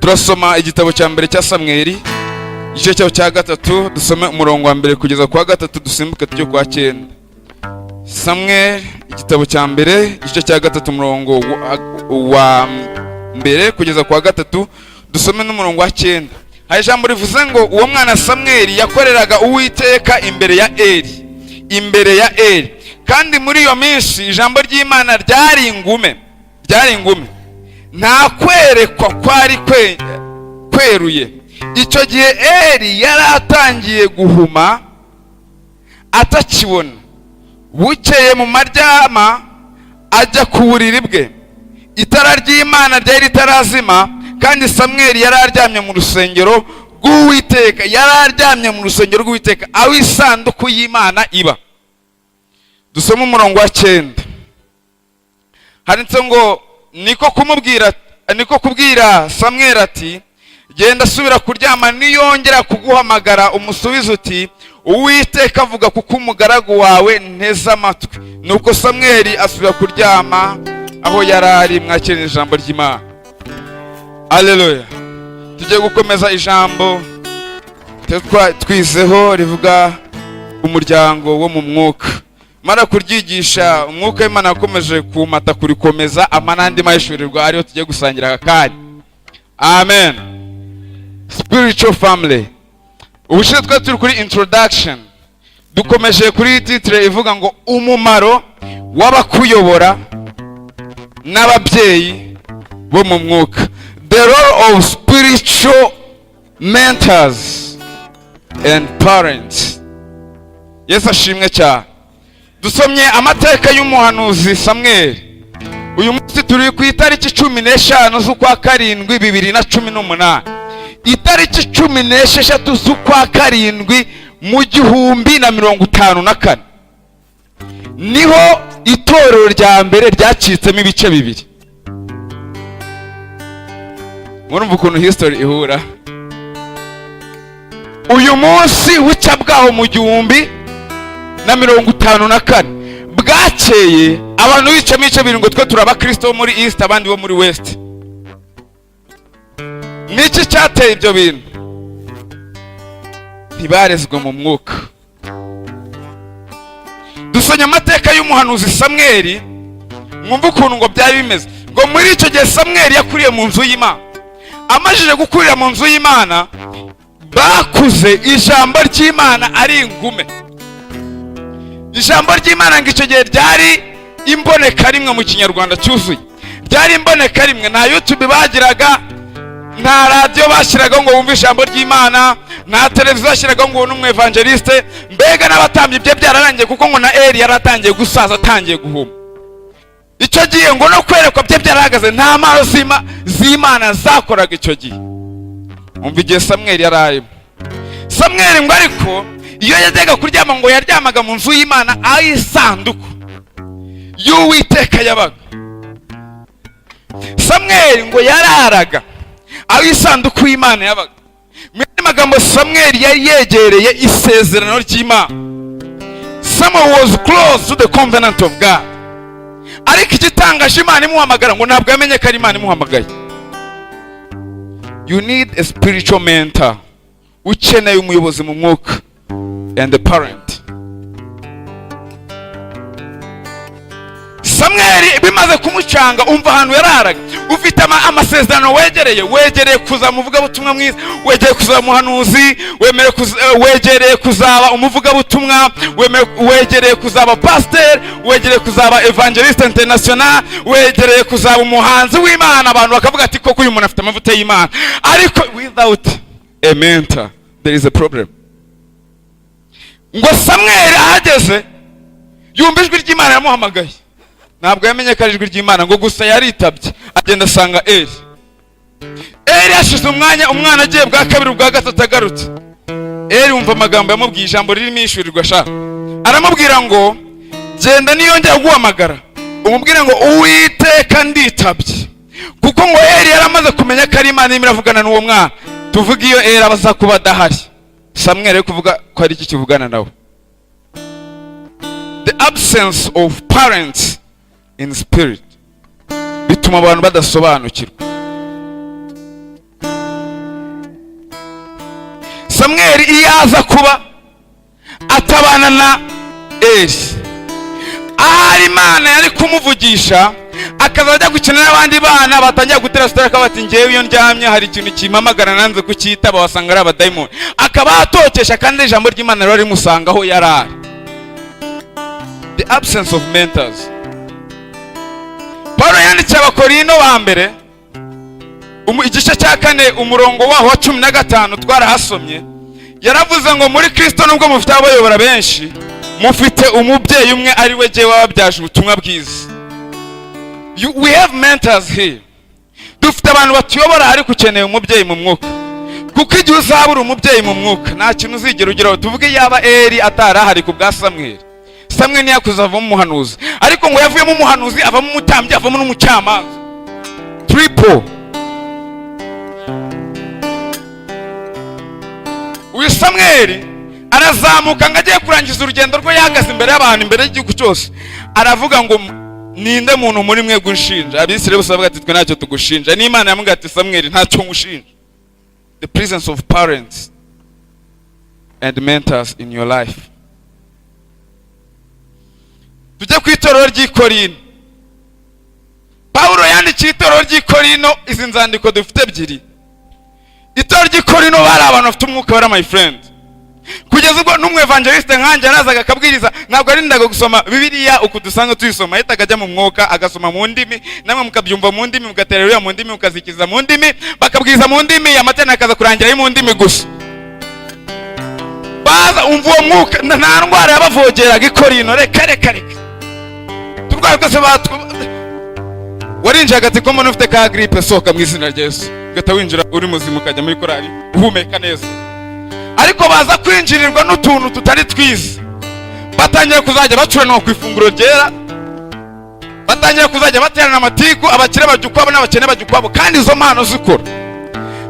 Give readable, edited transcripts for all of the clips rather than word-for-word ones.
Turasoma igitabo cya mbere cya Samweli, igice cyaho cya gatatu, dusome umurongo wa mbere kugeza ku wa gatatu, dusimbuke tujye kwa cyenda. Samweli, igitabo cya mbere, igice cya gatatu, umurongo wa mbere kugeza ku wa gatatu, dusome n'umurongo wa cyenda. Hari ijambo rivuze ngo uwo mwana Samweli yakoreraga Uwiteka imbere ya Eli, imbere ya Eli. Kandi muri iyo minsi ijambo ry'Imana ryari ingume, ryari ingume, nta kwerekwa kwari kweruye. Icyo gihe Eli yari atangiye guhuma, atakibona. Bukeye mu maryama ajya ku buriri bwe, itara ry'Imana ryari ritarazima, kandi Samweli yari aryamye mu rusengero rw'Uwiteka, yari aryamye mu rusengero rw'Uwiteka, aho isanduku y'Imana iba. Dusome umurongo wa cyenda. Handitse ngo niko kumubwira, niko kubwira Samweli ati: "Genda, asubira kuryama, niyongera kuguhamagara umusubize uti: 'Uwiteka avuga, kuko umugaragu wawe nteze amatwi.'" Nuko Samweli asubira kuryama aho yari ari. Mwakira ijambo ry'Imana. Aleluya! Tugiye gukomeza ijambo twizeho rivuga umuryango wo mu mwuka. Mara kuryigisha, umwuka w'Imana yakomeje kumata kurikomeza, ama n'andi mahishurirwa ariyo tugiye gusangira aka kanya. Amen. Spiritual family. Ubushize twari turi kuri introduction, dukomeje kuri titre ivuga ngo umumaro w'abakuyobora n'ababyeyi bo mu mwuka, the role of spiritual mentors and parents. Yesu ashimwe cyane. Dusomye amateka y'umuhanuzi Samweli. Uyu munsi turi ku itariki 15 z'ukwa karindwi 2018. Itariki 16 z'ukwa karindwi mu 1054 niho itorero rya mbere ryacitsemo ibice bibiri. Murumva ukuntu history ihura. Uyu munsi bucya bwaho mu 1054 bwakeye abantu bicamo ibice bibiri, ngo twe turi abakristo bo muri East, abandi bo muri West. Niki cyateye ibyo bintu? Ntibarezwe mu mwuka. Dusomye amateka y'umuhanuzi Samweli, mwumve ukuntu ngo byari bimeze. Ngo muri icyo gihe Samweli yakuriye mu nzu y'Imana. Amajije gukurira mu nzu y'Imana, bakuze ijambo ry'Imana ari ingume. Ijambo ry'Imana ngo icyo gihe ryari imboneka rimwe, mu Kinyarwanda cyuzuye ryari imboneka rimwe. Nta YouTube bagiraga, nta radiyo bashyiraga ngo wumve ijambo ry'Imana, nta televiziyo bashyiraga ngo ubone umwevangeliste. Mbega n'abatambyi bye byararangiye, kuko ngo na Eli yari atangiye gusaza, atangiye guhuma. Icyo gihe ngo no kwerekwa bye byarahagaze, nta mpano z'Imana zakoraga icyo gihe. Umva igihe Samweli yari arimo. Samweli ngo ariko iyo yajyaga kuryama, ngo yaryamaga mu nzu y'Imana aho isanduku y'Uwiteka yabaga. Samweli ngo yararaga aho isanduku y'Imana yabaga. Mu yandi magambo, Samweli yari yegereye isezerano ry'Imana. Samuel was close to the covenant of God. Ariko igitangaje, Imana imuhamagara ngo ntabwo yamenye ko ari Imana imuhamagaye. You need a spiritual mentor, ukeneye umuyobozi mu mwuka, and the parent. Samweli bimaze kumucanga, umva ahantu yararaga. Ufite amasezerano wegereye, wegereye kuzaba umuvugabutumwa mwiza, wegereye kuzaba umuhanuzi, wegereye kuzaba umuvugabutumwa, wegereye kuzaba pasiteri, wegereye kuzaba evangeliste international, wegereye kuzaba umuhanzi w'Imana, abantu bakavuga ati: "Koko uyu muntu afite amavuta y'Imana." Ariko without a mentor there is a problem. Ngo Samweli ahageze yumva ijwi ry'Imana yamuhamagaye. Ntabwo yamenye ko ari ijwi ry'Imana, ngo gusa yaritabye, agenda asanga Eli. Eli hashize umwanya, umwana agiye bwa kabiri, ubwa gatatu agarutse, Eli wumva amagambo yamubwiye, ijambo ririmo ishurirwa sha. Aramubwira ngo: "Genda, niyongera guhamagara umubwire ngo 'Uwiteka, nditabye.'" Kuko ngo Eli yari amaze kumenya ko ari Imana irimo iravugana n'uwo mwana. Tuvuge iyo Eli aba aza kuba adahari, Samweli ari kuvuga ko ari iki kivugana nawe? The absence of parents in spirit bituma abantu badasobanukirwa. Samweli iyo aza kuba atabana na Eli, ahari Imana yari kumuvugisha, akaza ajya gukina n'abandi bana, batangira gutera story, akaba ati: "Ngewe iyo ndyamye hari ikintu kimpamagara nanze kucyitaba, wasanga ari abadayimoni." Akaba atokesha, kandi ijambo ry'Imana riba rimusanga aho yari ari. The absence of mentors. Paul yandikiye Abakorino ba mbere igice cya 4, umurongo waho wa 15, twarahasomye. Yaravuze ngo: "Muri Kristo, nubwo mufite abayobora benshi, mufite umubyeyi umwe, ari we jyewe wababyaje ubutumwa bwiza." We have mentors here. Dufite abantu batuyobora, ariko ukeneye umubyeyi mu mwuka, kuko igihe uzabura umubyeyi mu mwuka, nta kintu uzigera ugeraho. Tuvuge yaba Eri atarahari ku bwa Samweli, Samweli ntiyakuze avamo umuhanuzi, ariko ngo yavuyemo umuhanuzi, avamo umutambyi, avamo n'umucamanza, triple. Uyu Samweli arazamuka ngo agiye kurangiza urugendo rwe, yahagaze imbere y'abantu, imbere y'igihugu cyose, aravuga ngo: "Ninde muntu muri mwe gushinja?" Abisirayeli bose bavuga ati: "Twe ntacyo tugushinja." N'Imana yamubwira ati: "Samweli, ntacyo ngushinja." The presence of parents and mentors in your life. Tujye ku itorero ry'i Korino. Pawulo yandikiye itorero ry'i Korino izi nzandiko dufite ebyiri. Itorero ry'i Korino bari abantu bafite umwuka wera, my friend, kugeza ubwo n'umwevangeliste nkanjye yarazaga akabwiriza, ntabwo yarindaga gusoma Bibiliya uku dusanga tuyisoma, yahitaga ajya mu mwuka agasoma mu ndimi, namwe mukabyumva mu ndimi, mugatera uriya mu ndimi, mukazikiza mu ndimi, bakabwiriza mu ndimi, amateraniro akaza kurangira ari mu ndimi gusa. Baza umva uwo mwuka, nta ndwara yabavogeraga i Korino. Reka, reka, reka, turwaye twese batw warinjiye agati ko mbona ufite ka grippe, sohoka mu izina rya Yesu, ugahita winjira uri muzima, ukajya muri korali uhumeka neza. Ariko baza kwinjirirwa n'utuntu tutari twiza, batangiye kuzajya bacuranwa ku ifunguro ryera, batangiye kuzajya baterana amatiku, abakire bajya ukwabo n'abakene bajya ukwabo, kandi izo mpano zikora.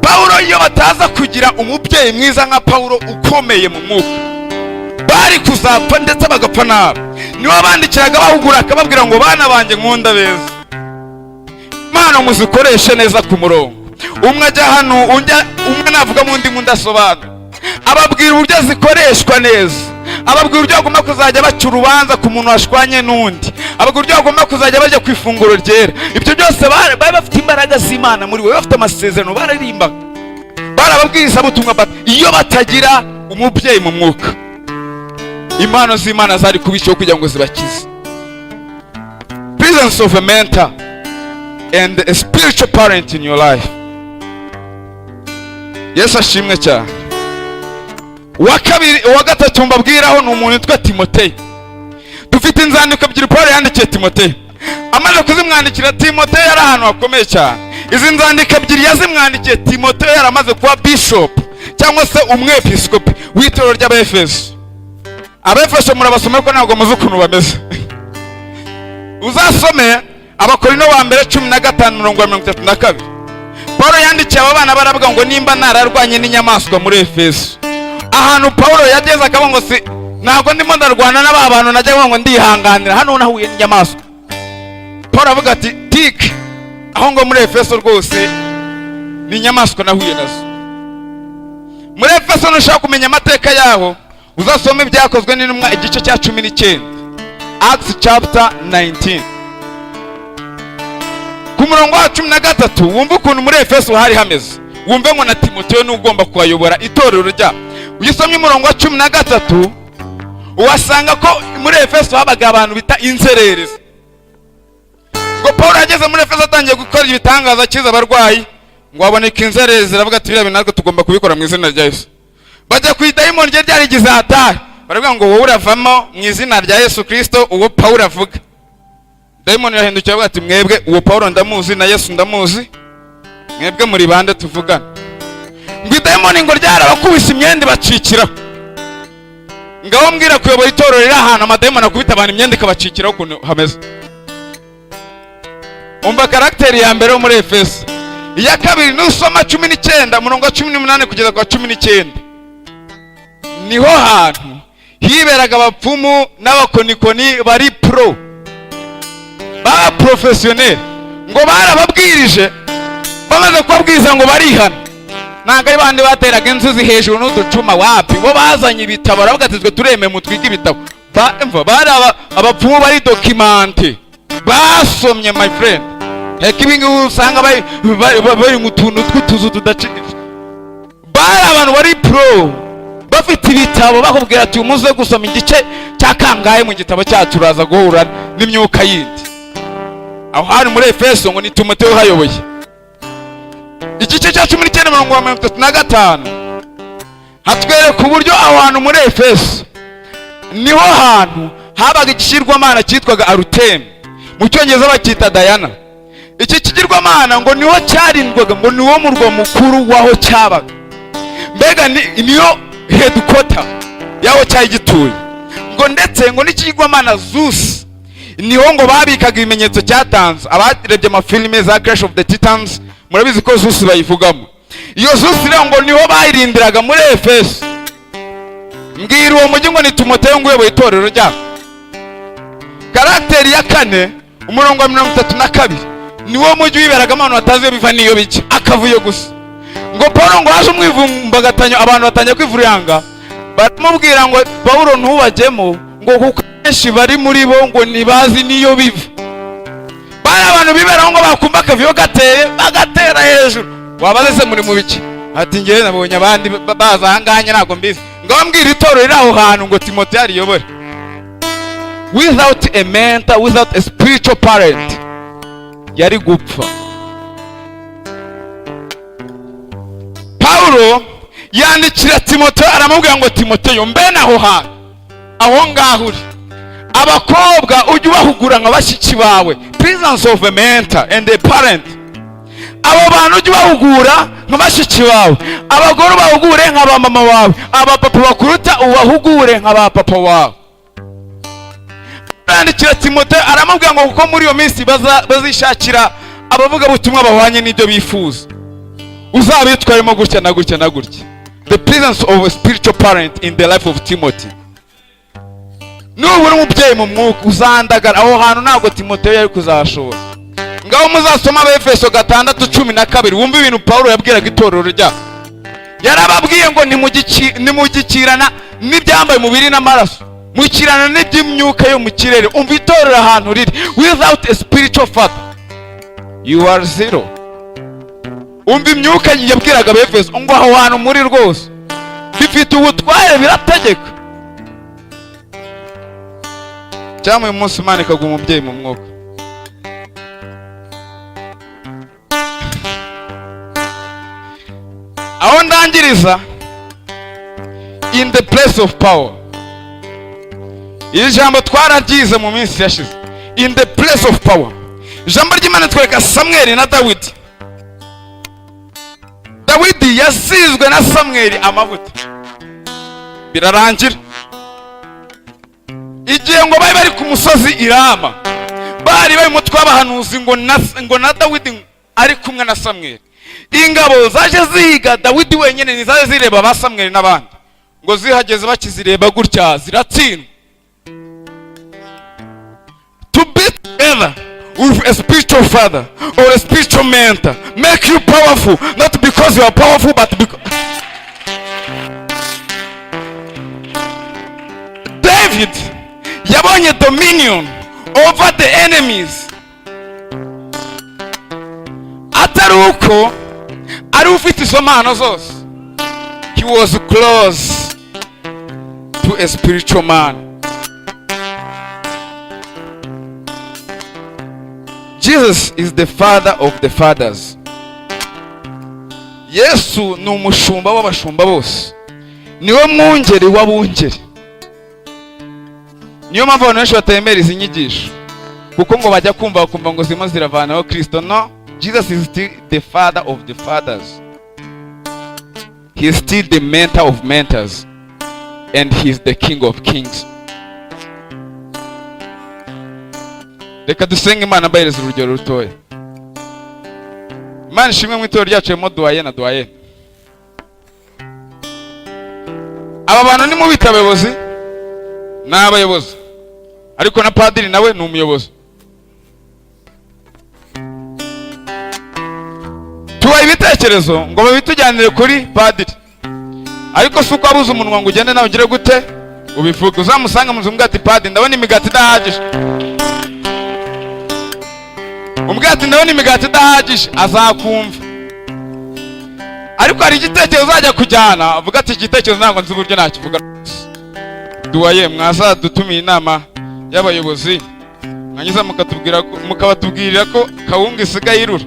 Pawulo, iyo bataza kugira umubyeyi mwiza nka Pawulo ukomeye mu mwuka, bari kuzapfa, ndetse bagapfa nabi. Nibo bandikiraga bahugura, akababwira ngo: "Bana banjye nkunda beza, impano muzikoreshe neza ku murongo." Umwe ajya hano, undi umwe navuga mu ndimi, undi asobanura, ababwira uburyo zikoreshwa neza, ababwira uburyo bagomba kuzajya baca urubanza ku muntu washwanye n'undi, ababwira uburyo bagomba kuzajya bajya ku ifunguro ryera. Ibyo byose bari bafite imbaraga z'Imana muri we, bafite amasezerano, baririmbaga, barababwirizabutumwa. Iyo batagira umubyeyi mu mwuka, impano z'Imana zari kubishyiraho kugira ngo zibakize. Presence of a mentor and a spiritual parent in your life. Yesu ashimwe cyane. Uwa kabiri, uwa gatatu mbabwiraho ni umuntu witwa Timoteyo. Dufite inzandiko ebyiri Paul yandikiye Timoteyo. Amaze kuzimwandikira, Timoteyo yari ahantu hakomeye cyane. Izi nzandiko ebyiri yazimwandikiye Timoteyo yaramaze kuba bishop cyangwa se umwepiskopi w'itorero ry'Abefeso. Abefeso murabasoma, ariko ntabwo muzi ukuntu bameze. Uzasome Abakorino ba mbere 15, umurongo wa 32. Paul yandikiye aba bana, baravuga ngo: "Nimba nararwanye n'inyamaswa muri Efeso." Ahantu Paul yageze akavuga ngo: "Si ntabwo ndimo ndarwana n'aba bantu najya ngo ndihanganira, hano nahuye n'inyamaswa." Paul avuga ati: "Tike aho ngo muri Efeso rwose ni inyamaswa nahuye nazo." Muri Efeso, nushaka kumenya amateka yaho, uzasome Ibyakozwe n'Intumwa igice cya 19, Acts chapter 19, ku murongo wa 13, wumve ukuntu muri Efeso hari hameze, wumve ngo na Timoteyo ni ugomba kuhayobora itorero ryabo. Iyo usomye umurongo wa 13, uhasanga ko muri Efeso habaga abantu bita inzererezi. Ngo Paul yageze muri Efeso atangiye gukora ibitangaza, akiza abarwayi, ngo haboneka inzererezi, ziravuga ati: "Biriya bintu natwe tugomba kubikora mu izina rya Yesu." Bajya ku idayimoni rye ryarigize hatari, baravuga ngo: "Wowe uravamo mu izina rya Yesu Kirisito uwo Paul avuga." Dayimoni yahindukiye avuga ati: "Mwebwe, uwo Paul ndamuzi na Yesu ndamuzi, mwebwe muri bande tuvugana?" Ngo idayimoni ngo ryarabakubise imyenda ibacikiraho. Ngaho mbwira kuyobora itorero riri ahantu amadayimoni akubita abantu imyenda ikabacikiraho ukuntu hameze. Umva caractère ya mbere yo muri Efeso. Iya kabiri, nusoma 19, umurongo wa 18 kugeza ku wa 19, niho hantu hiberaga abapfumu n'abakonikoni bari pro, baba professionnel. Ngo barababwirije, bamaze kubabwiriza ngo barihana. Ntabwo ari bandi bateraga inzuzi hejuru n'uducuma. Wapi, bo bazanye ibitabo, baravuga ati: "Twe turemeye, mutwige ibitabo." Umva, bari abapfumu bari documenté, basomye, my friend. Heka ibi ngibi usanga bari mu tuntu tw'utuzu tudacitse. Bari abantu bari pro, bafite ibitabo, bakubwira ati: "Umuze gusoma igice cya kangahe mu gitabo cyacu, uraza guhura n'imyuka yindi." Aho hari muri Efeso, ngo ni Timoteyo uhayoboye. Igice cya 19, mirongo 35, hatwereka uburyo aho hantu muri Efeso niho hantu habaga ikigirwamana cyitwaga Arutemi, mu Cyongereza bacyita Dayana. Iki kigirwamana ngo niho cyarindwaga, ngo niwo murwa mukuru w'aho cyabaga, mbega niyo headquarter y'aho cyari gituye. Ngo ndetse ngo n'ikigirwamana Zeus niho ngo babikaga ibimenyetso cyatanze. Abarebye amafilime za Clash of the Titans murabizi ko Zeus bayivugamo. Iyo Zeus rero ngo niho bayirindiraga muri Efeso. Mbwira uwo mujyi, ngo ni Timoteyo ngo uyoboye itorero ryabo. Caractère ya kane, umurongo wa 32, niwo mujyi wiberagamo abantu batazi iyo biva n'iyo bijya, akavuyo gusa. Ngo Paul ngo haje umwivumbagatanyo, abantu batangiye kwivuruyanga, baramubwira ngo: "Pawulo, ntubajyemo," ngo kuko benshi bari muri bo ngo ntibazi n'iyo biva. Bari abantu biberaho, ngo bakumva akavuyo gateye bagatera hejuru. Wabaze se: "Muri mu biki?" Ati: "Ngewe nabonye abandi baza ahangaha, ntabwo mbizi." Ngo bambwire itorero riri aho hantu, ngo Timoteyo ariyobore. Without a mentor, without a spiritual parent, yari gupfa. Pawulo yandikira Timoteyo, aramubwira ngo: "Timoteyo, mbene aho hantu aho ngaho uri, abakobwa ujye ubahugura nka bashiki bawe." Presence of a mentor and a parent. Abo bantu ujye ubahugura nka bashiki bawe, abagore ubahugure nka ba mama wawe, abapapa bakuruta ubahugure nka ba papa wawe. Yandikira Timoteyo, aramubwira ngo kuko muri iyo minsi bazishakira abavugabutumwa bahwanye n'ibyo bifuza, uzabitwaremo gutya na gutya na gutya. The presence of a spiritual parent in the life of Timothy. Nubura umubyeyi mu mwuka, uzandagara. Aho hantu ntabwo Timoteyo yari kuzashobora. Ngaho muzasoma Abefeso 6:12, wumve ibintu Pawulo yabwiraga itorero ryabo. Yarababwiye ngo: "Nimugikirana n'ibyambaye umubiri n'amaraso, mukirana n'iby'imyuka yo mu kirere." Umva itorero ahantu riri. Without a spiritual father, you are zero. Umva imyuka yabwiraga Abefeso ngo aho hantu muri rwose bifite ubutware, birategeka. Cyangwa uyu munsi Imana ikaguha umubyeyi mu mwuka. Aho ndangiriza, in the place of power. Iri jambo twararyize mu minsi yashize. In the place of power, ijambo ry'Imana twereka Samweli na Dawidi. Dawidi yasizwe na Samweli amavuta, birarangira. Igihe ngo bari bari ku musozi Irama, bari bari umutwe w'abahanuzi, ngo na Dawidi ari kumwe na Samweli, ingabo zaje zihiga Dawidi wenyine, ntizaje zireba ba Samweli n'abandi. Ngo zihageze, bakizireba gutya, ziratsindwa. To be together with a spiritual father or a spiritual mentor make you powerful, not because you are powerful, but because David yabonye dominion over the enemies, atari uko ari ufite izo mpano zose. He was close to a spiritual man. Jesus is the father of the fathers. Yesu ni umushumba w'abashumba bose, niwe mwungeri w'abungeri. Niyo mpamvu abantu benshi batemera izi nyigisho, kuko ngo bajya kumva bakumva ngo zirimo ziravanaho Kristo. No, Jesus is still the father of the fathers. He is still the mentor of mentors and he is the king of kings. Reka dusenge Imana. Mbahereza urugero rutoya. Imana ishimwe, mu itorero ryacu harimo doyen na doyenne. Aba bantu nimubita abayobozi, ni abayobozi, ariko na padiri nawe ni umuyobozi. Tubaha ibitekerezo ngo babitujyanire kuri padiri, ariko si uko wabuze umunwa ngo ugende nawe ugire gute ubivuge. Uzamusanga mu nzu, umbwira ati: "Padiri, ndabona imigati idahagije." Umbwira ati: "Ndabona imigati idahagije," azakumva. Ariko hari igitekerezo uzajya kujyana, uvuga ati: "Igitekerezo ntabwo nzi uburyo nakivuga. Doyen, mwazadutumiye inama y'abayobozi, mwangiza mukatubwira mukabatubwirira ko kawunga isigaye irura."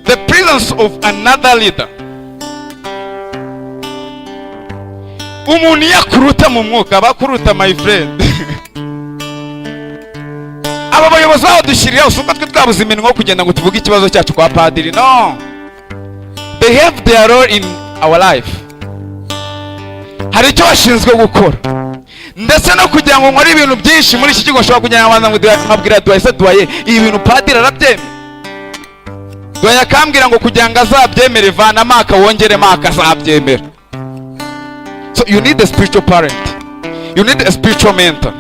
The presence of another leader. Umuntu iyo akuruta mu mwuka aba akuruta, my friend. Aba bayobozi badushyiriyeho si uko twe twabuze iminwa yo kugenda ngo tuvuge ikibazo cyacu kwa padiri. No, they have their role in our life. Hari icyo bashinzwe gukora, ndetse no kugira ngo nkore ibintu byinshi muri iki kigo, nshobora kugenda nkabanza ngo nkabwira doyen: "Se doyen, ibi bintu padiri arabyemera?" Doyen akambwira ngo kugira ngo azabyemere, vanamo aka, wongeremo aka, azabyemera. So you need a spiritual parent, you need a spiritual mentor.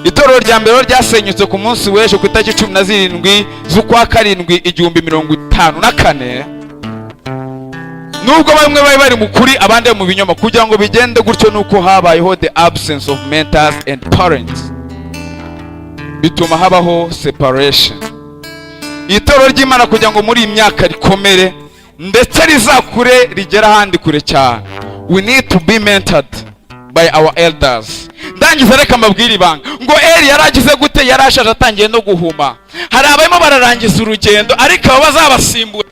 Itorero rya mbere ryasenyutse ku munsi w'ejo, ku itariki 17 z'ukwa karindwi, 1054, nubwo bamwe bari bari mu kuri, abandi bari mu binyoma. Kugira ngo bigende gutyo, nuko habayeho the absence of mentors and parents, bituma habaho separation. Itorero ry'Imana, kugira ngo muri iyi myaka rikomere, ndetse rizakure rigere ahandi kure cyane, we need to be mentored by our elders. Ndangiza, reka mbabwire ibanga ngo Eli yaragize gute? Yari ashaje, atangiye no guhuma. Hari abarimo bararangiza urugendo, ariko abo bazabasimbura,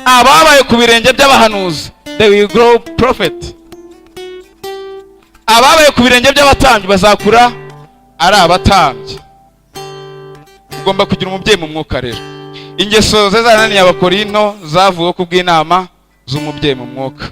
ababaye ku birenge by'abahanuzi, they will grow prophet. Ababaye ku birenge by'abatambyi bazakura ari abatambyi. Ugomba kugira umubyeyi mu mwuka. Rero ingeso ze zananiye Abakorinto zavuwe ku bw'inama z'umubyeyi mu mwuka.